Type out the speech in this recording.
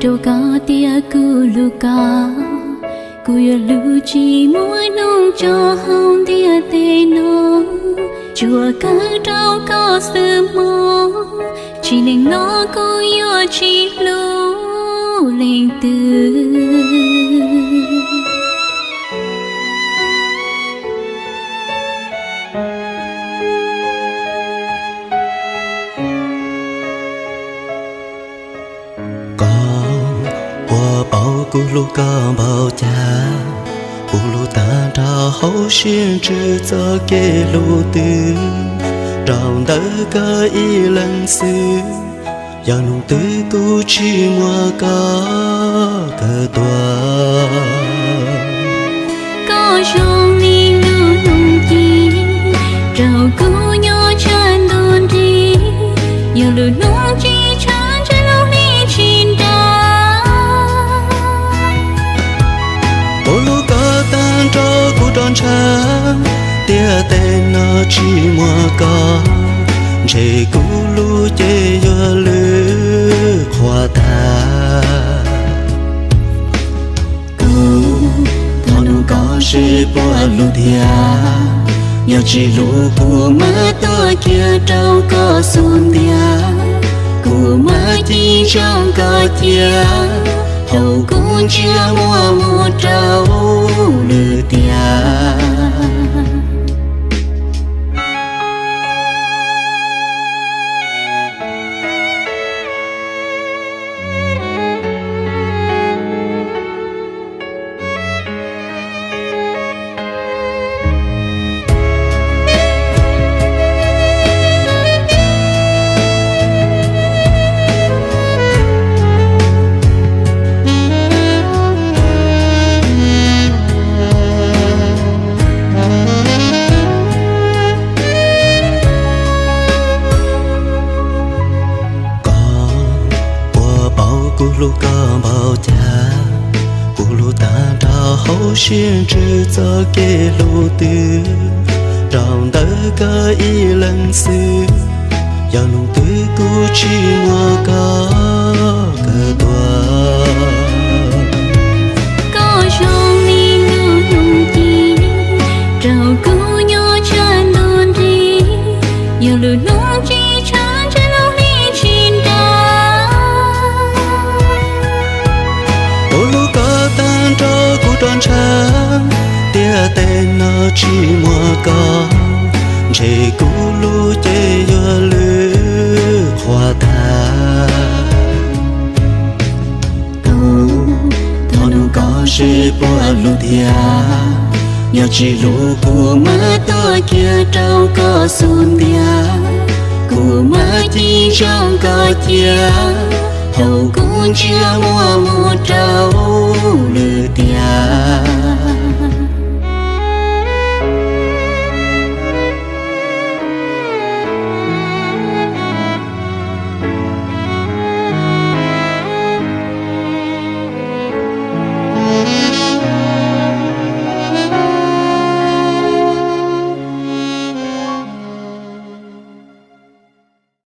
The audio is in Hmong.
Rau koj tias kuv hlub koj, kuv yuav hlub tsis muaj hnub tso hauv ntiaj teb no. Tsuas kawm rau koj xwb mog, tsis neej no kuv yuav tsis hlub leej twg. Koj puas paub kuv hlub koj npaum cas? Kuv hlub tag nrho hauv siab ntsws txoj kev hlub twg. Rau ntawm koj ib leeg xwb, yog hnub twg kuv tsis muaj koj kawm tuag. Koj zoo li lub hnub ci, rau kuv nyob tshaj ntuj nrig. Yog lub hnub tsis tshav ntshe lub hli tsis nra. Kuv hlub koj tag nrho kuv rov ntshaw, ntiaj teb no tsis muaj koj, ntshe kuv lub cev yuav lwj qhuav tag. Kuv thov nug koj seb puas hlub tiag, yog tsis hlub kuv mam tuaj kiag rau koj xub ntiag. Kuv mam cim ntsoov koj cia, thaum kuv ntsia muaj mus rau lwm tiag. Koj puas paub kuv hlub koj npaum cas? Kuv hlub tag nrho hauv siab ntsws txoj kev hlub twg. Rau ntawm koj ib leeg xwb, yog hnub twg kuv tsis muaj koj kawm tuag. Koj zoo li lub hnub ci, rau kuv nyob tshaj ntuj nrig. Yog lub hnub tsis tshav ntshe lub hli tsis nra. Kuv hlub koj tag nrho kuv rov ntshaw, ntiaj teb no tsis muaj koj, ntshe kuv lub cev yuav lwj qhuav tag. Kuv thov nug koj seb puas hlub tiag, yog tsis hlub kuv mam tuaj kiag rau koj xub ntiag. Kuv mam cim ntsoov koj cia, thaum kuv ntsia muaj mus